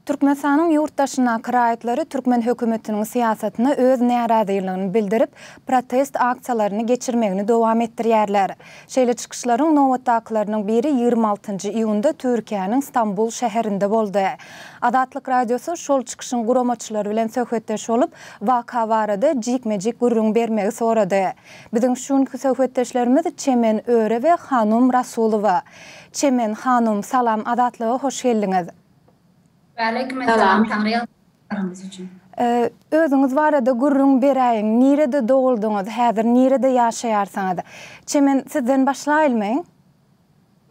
Türkmenistanyň ýurt daşyndaky raýatlary türkmen hökümetiniň syýasatyna öz närazylygyny bildirip, protest aksiýalaryny geçirmegini dowam etdirýärler. Şeýle çykyşlaryň nobatdakylarynyň biri 26 nji iýunda Türkiýäniň Stambul şäherinde boldy. Azatlyk Radiosy şol çykyşyň guramaçylary bilen söhbetdeş bolup, waka barada jikme-jik gürrüň bermegi sorady. Biziň şu günki söhbetdeşlerimiz Çemen Öre we Hanum Rasulowa. Çemen hanum salam Azatlyga hoş geldiňiz. Waleýkim essalam Taňry ýalkasyn üçin. Özüňiz barada gürrüň beräýiň nirede doguldyňyz häzir nirede ýaşaýarsyňyz? Çemen sizden başlaýylmy?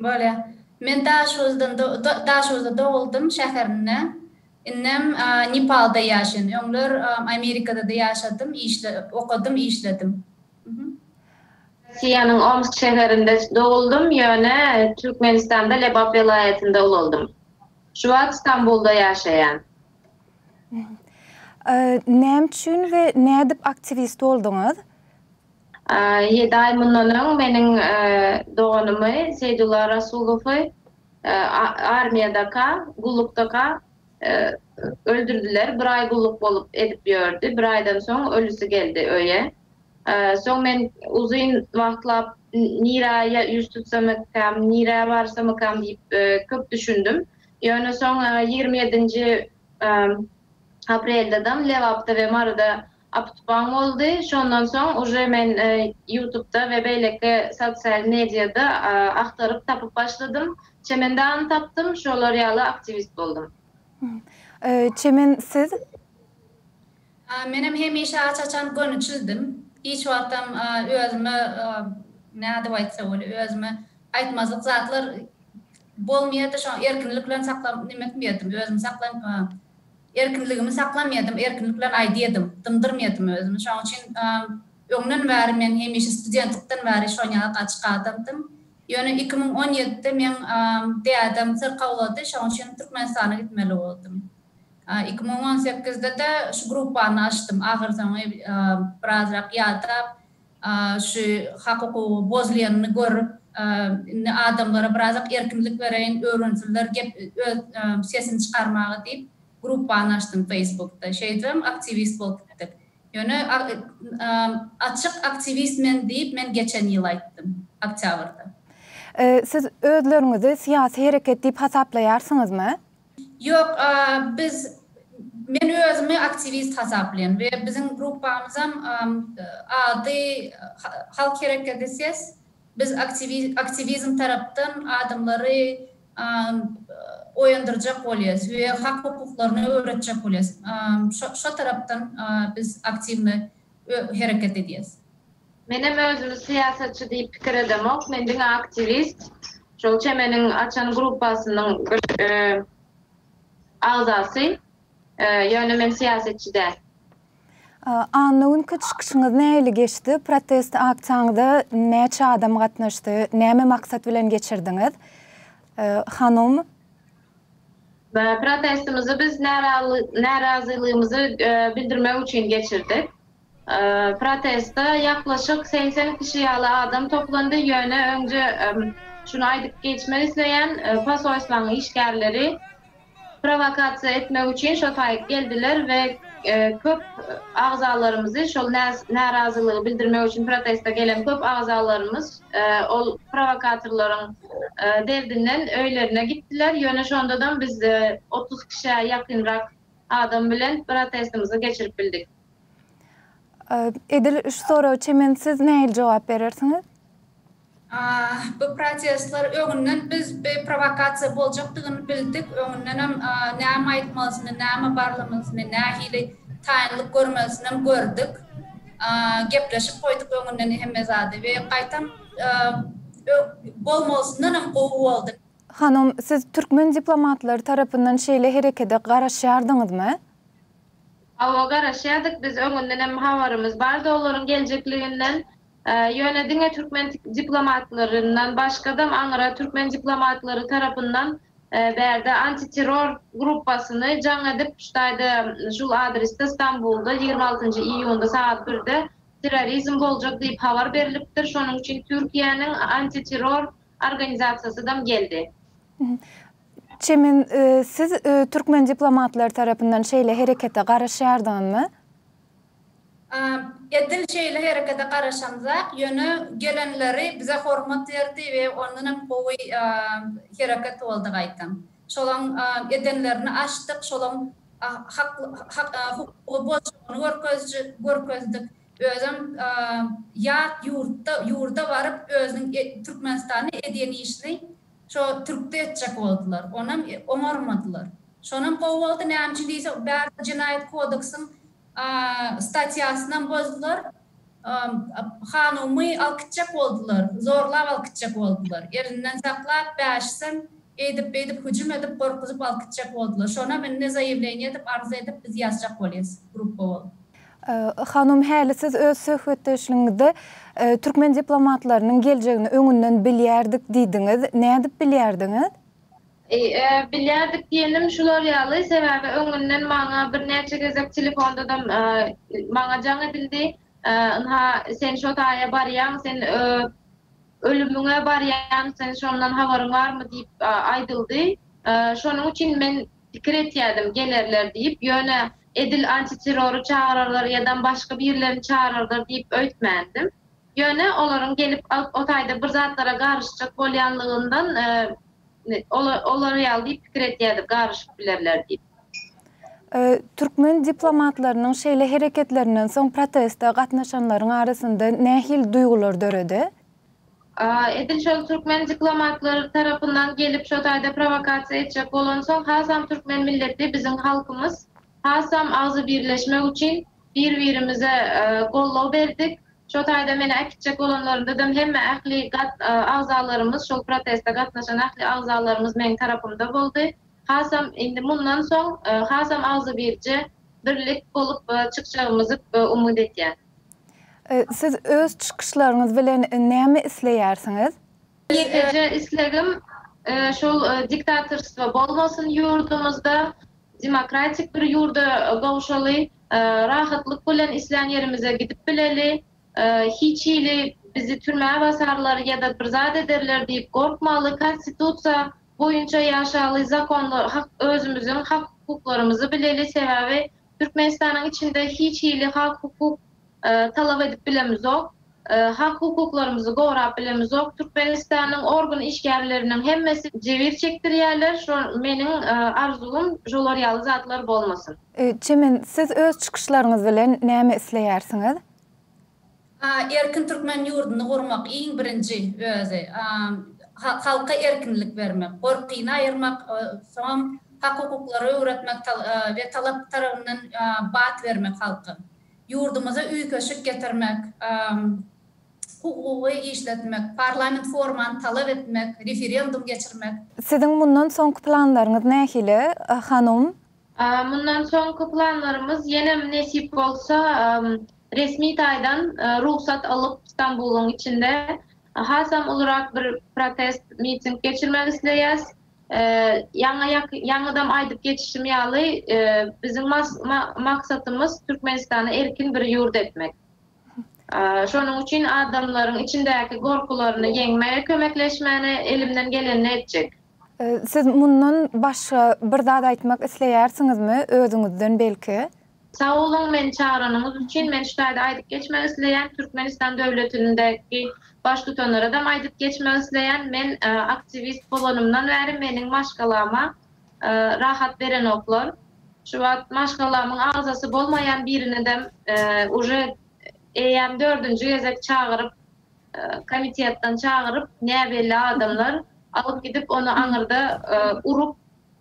Bolýa. Men Daşoguzdan Daşoguzda doguldym şäherinde. Indem Nepalda ýaşaýan. Öňler Amerikada-da ýaşadym, işle okadym, işledim. Russiýanyň Omsk şäherinde doguldym, ýöne Türkmenistanda Lebap welaýatynda ulaldym. Şu wagt Stambulda ýaşaýan. Näme üçin we nädip aktiwist bolduňyz? Ýedi aý mundan öň meniň doganymy Seýdulla Rasulowy armiýadaka, gullukdaka öldürdiler. Bir aý gulluk bolup edip ýördi. Bir aýdan soň ölüsi geldi öýe. Soň men uzyn wagtlap nirä ýüz tutsamykam, nirä barsamykam diýip köp düşündim. Ýöne soň 27-nji apreldedam Lebapda we Maryda apy-tupan boldy. Şondan soň uje men ýutubda we beýleki sosial mediada agtaryp tapyp başladym. Çemen dagyny tapdym, şolar ýaly aktiwist boldum. Çemen siz? Menem hemişe aç-açan göniçildim. Hiç wagtam özüme nädip aýtsa bolýar, özüme aýtmazlyk zatlar bolmaýardy, şoň erkinlik bilen saklam neme etmeýärdim, özümi saklam erkinligimi saklamaýardym, erkinlik bilen aýdýardym, dymdyrmaýardym özümi. Şoň üçin öňden bäri men hemişe studentlikden bäri şon ýaly açyk adamdym. Ýöne 2017-de meň dädem syrkawlady, şoň üçin Türkmenistana gitmeli boldum. 2018-de-de şu gruppany açdym. Ahyrsoňy birazrak ýadap, şu hak-hukugy bozulýanyny görüp, indi adamlara birazrak erkinlik bereýin, öwrensinler gep öz sesini çykarmagy diýip, gruppany açdym Facebookda. Şeýdibem aktiwist bolup gitdik. Ýöne açyk aktiwist men diýip men geçen ýyl aýtdym, oktýabrda. Siz özleriňizi syýasy hereket diýip hasaplaýarsyňyzmy? Ýok, biz, men özümi aktiwist hasaplaýan we biziň gruppamyzam ady Halk hereketi ses. Biz aktiwizm tarapdan adamlary oýandyrjak bolýas we hak-hukuklaryny öwretjek bolýas. Şo tarapdan biz aktiwny hereket edýäs. Menem özümi syýasatçy diýip pikir edemok, men diňe aktiwist, şol Çemeniň açan gruppasynyň bir agzasy, ýöne men syýasetçi däl. Anna günki çykyşyňyz nähili geçdi? Protest aksiýaňyza näçe adam gatnaşdy? Näme maksat bilen geçirdiňiz? Hanum. Protestimizi biz närazylygymyzy bildirmek üçin geçirdik. Proteste ýaklaşyk 80 kişi ýaly adam toplandy, ýöne öňje şuny aýdyp geçmek isleýän, posolstwanyň işgärleri prowokasiýa etmek üçin şo taýyk geldiler we köp agzalarymyzy şol närazylygy bildirmek üçin proteste gelen köp agzalarymyz ol prowokatorlaryň derdinden öýlerine gitdiler, ýöne şondadam biz 30 kişä ýakynrak adam bilen protestimizi geçirip bildik. Edil şu soraga Çemen siz nähili jogap berersiňiz? Bu protestler öňünden biz bi prowokasiýa boljakdygyny bildik. Öňündenem näme aýtmalysyny, näme barlamalysyny, nähili taýynlyk görmelisinem gördük. Gepleşip goýduk öňünden hemme zady we gaýtam bolmalysyndanam gowy boldy. Hanym, siz türkmen diplomatlary tarapyndan şeýle herekede garaşýardyňyzmy? Hawa, garaşýardyk. Biz öňündenem habarymyz bardy olaryň geljekliginden. Ýöne diňe türkmen diplomatlaryndan başgadam aňyra türkmen diplomatlary tarapyndan bärde antiterror gruppasyny jaň edip, şu taýda şul adresde Stambulda 26-njy iýunda sagat birde terrorizm boljak diýip habar berlipdir. Şonuň üçin Türkiýäniň antiterror organizasiýasydam geldi. Çemen, siz türkmen diplomatlary tarapyndan şeýle herekete garaşýardyňyzmy? Edil şeýle herekete garaşamzak, ýöne gelenleri bize hormat berdi we ondanam gowy hereket boldy gaýtam. Şolaň edenlerini açdyk, şolaň hak hukugy boljagyny görkezdik. Özem ýat ýurtda ýurda baryp özüniň Türkmenistanda edýän işini şo türkde etjek boldular. Onam oňarmadylar. Şonam gowy boldy, näme üçin diýse bärde jenaýat kodeksiň statýasynam bozdular. Hanumy alyp gitjek boldular, zorlap alyp gitjek boldular. Elinden saklap bäşisem eýdip-beýdip hüjüm edip gorkuzyp alyp gitjek boldular. Şonam indi zaýewleniýe edip arza edip biz ýazjak bolýas gruppa bolup. Hanum häli siz öz söhbetdeşligiňizde türkmen diplomatlarynyň geljegini öňünden bilýärdik diýdiňiz. Nädip bilýärdiňiz? Bilýärdik diýenim şular ýaly, sebäbi öňünden maňa birnäçe gezek telefondadam maňa jaň edildi. Ynha, sen şo taýa barýaň, sen ölümiňe barýaň, sen şondan habaryň barmy diýip aýdyldy. Şonuň üçin men pikir etýädim gelerler diýip, ýöne edil antiterrory çagyrarlar ýadam başga birlerini çagyrarlar diýip öýtmändim. Ýöne olaryň gelip o taýda bir zatlara garyşjak bolýanlygyndan olar ýaly diýip pikir etýärdim, garyşyp bilerler diýip. Türkmen diplomatlarynyň şeýle hereketlerinden soň proteste gatnaşanlaryň arasynda nähili duýgular döredi? Edil şol türkmen diplomatlary tarapyndan gelip şo taýda prowokasiýa etjek bolansoň hasam türkmen milleti biziň halkymyz hasam agzybirleşmek üçin bir birimize goldaw berdik. Şo taýda meni äkitjek bolanlaryndadam hemme ähli agzalarymyz şol proteste gatnaşan ähli agzalarymyz meň tarapymda boldy. Hasam indi mundan soň hasam agzybirje birlik bolup çykjagymyzy umyt etýän. Siz öz çykyşlaryňyz bilen näme isleýärsiňiz? Ýekeje islegim şol diktatorstwo bolmasyn ýurdumyzda, demokratik bir ýurda gowşaly, rahatlyk bilen islän ýerimize gidip bileli, hiç hili bizi türmä basarlar ýa-da bir zat ederler diýip gorkmaly, konstitusiýa boýunça ýaşaly, zakonlar hak özümiziň hak hukuklarymyzy bileli, sebäbi Türkmenistanyň içinde hiç hili hak hukuk talap edip bilemizok, hak hukuklarymyzy gorap bilemizok. Türkmenistanyň organ işgärleriniň hemmesi jebir çekdirýärler, şo meniň arzuwym şolar ýaly zatlar bolmasyn. Çemen, siz öz çykyşlaryňyz bilen näme isleýärsiňiz? Erkin türkmen ýurduny gurmak iň birinji özi. Halka erkinlik bermek, gorkyny aýyrmak, soňam hak-hukuklary öwretmek we talap tarabyndan bat bermek halka. Ýurdumyza üýtgeşik getirmek, hukugy işletmek, parlament formany talap etmek, referendum geçirmek. Siziň mundan soňky planlaryňyz nähili, hanum? Mundan soňky planlarymyz ýenem nesip bolsa resmi taýdan rugsat alyp Stambulyň içinde hasam ulurak bir protest miting geçirmek isleýäs. Ýaňy ýaňydam aýdyp geçişim ýaly biziň maksatymyz Türkmenistany erkin bir ýurt etmek. Şonuň üçin adamlaryň içindäki gorkularyny ýeňmäge kömekleşmäne elimden gelenini etjek. Siz mundan başga bir zat aýtmak isleýärsiňizmi özüňizden belki? Sag boluň meni çagyranyňyz üçin. Men şu taýda aýdyp geçmek isleýän, Türkmenistan döwletindäki baştutanlaradam aýdyp geçmek isleýän, men aktiwist bolanymdan bäri meniň maşgalama rahat berenoklar. Şu wagt maşgalamyň agzasy bolmaýan birinedem uje eýýäm dördünji gezek çagyryp komitetden çagyryp, näbelli adamlar alyp gidip, ony aňyrda urup,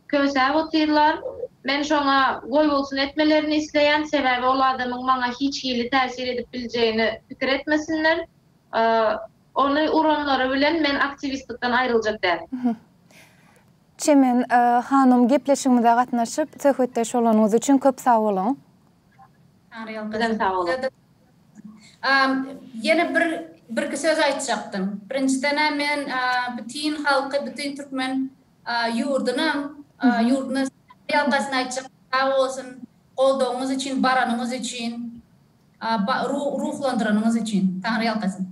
kösäp otyrlar. Men şoňa goýbolsun etmelerini isleýän, sebäbi ol adamyň maňa hiç hili täsir edip biljegini pikir etmesinler. Ony uranlary bilen men aktiwistlikden aýryljak däl. Çemen hanym gepleşigimize gatnaşyp, söhbetdeş bolanyňyz üçin köp sag boluň. Sizem sag boluň. Ýene bir birki söz aýtjakdym. Birinjiden-ä men bütin halky, bütin türkmen ýurdunam, ýurduna ýalkasyn aýtjak, sag bolsun goldawyňyz üçin, baranyňyz üçin, ruhlandyranyňyz üçin. Taňryýalkasyn.